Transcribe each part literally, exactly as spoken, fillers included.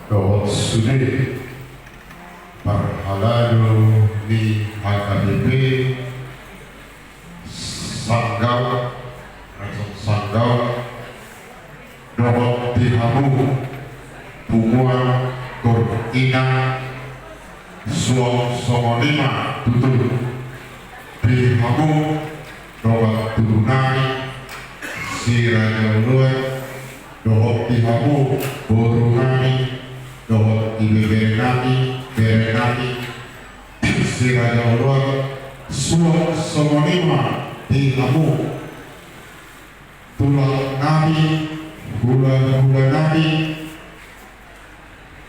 Dohot sude parhalado ni H K B P Sanggau, Raja Sanggau, dohot di hamu punguan Turingan, suang songon i ma tutu di hamu dongan tubu nami si Raja Oloan, dohot di hamu boru nami, dohot di bebere nami, bere nami si Raja Oloan, suang songon i ma di hamu tulang nami, hulahula nami,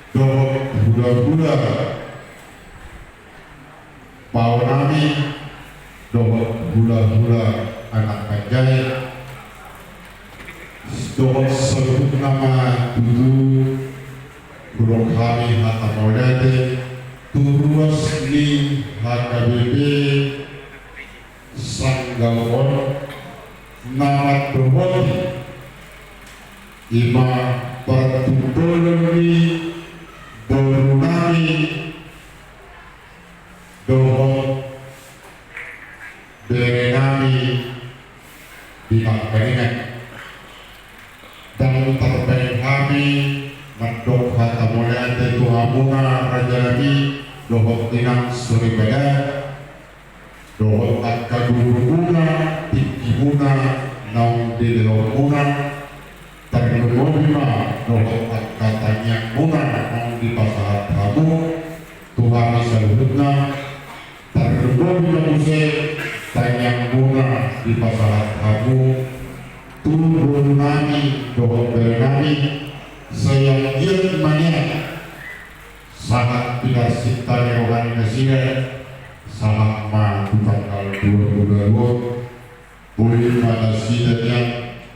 dohot hulahula pao nami, dohot hulahula anak panjae, dohot saluhutna ma tutu hudok hami hata mauliate tu ruas ni H K B P Sanggau on, na mandohoti i ma partumpolon ni boru nami dohot bere nami di Pangkalingan. Ndang tarbahen hami mandok hata mauliate tu hamuna raja nami dohot inang soripada, dohot angka gurumuna, tinggimuna naung dilehonmuna, tarlumobi ma dohot angka tangiangmuna naung dipasahat hamu tu hami saluhutna, tarlumobi ma muse tangiangmuna dipasahat hamu tu boru nami dohot bere nami, sai anggiat ma nian sahat pinarsinta ni roha ni nasida, sahat ma tu tanggal dua puluh dua on, boi ma nasida nian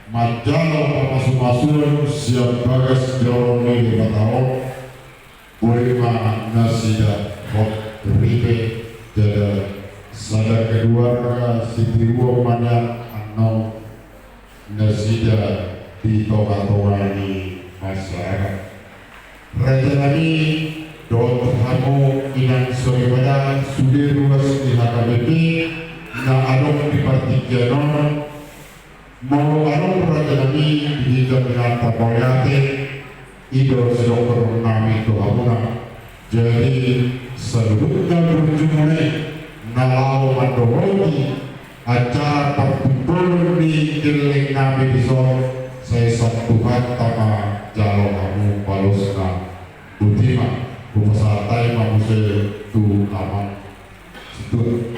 manjalo pamasumasuon sian bagas joro ni Debata on, boi ma nasida hot ripe, jala sada keluarga sitiruon ma nian annon nasida di tongatonga ni masyarakat. Raja nami dohot hamu inang soripada, sude ruas ni H K B P na adong di partingkian on, molo adong raja nami di hita pinangido mauliate, i do sidok roha nami tu hamuna. Jadi saluhutna burjumuna i na laho mandohoti acara partumpolon ni gelleng nami dison, sai santuhanta ma jalo hamu balosna. Boti ma, hupasahat hami ma muse tu amang. Situtu.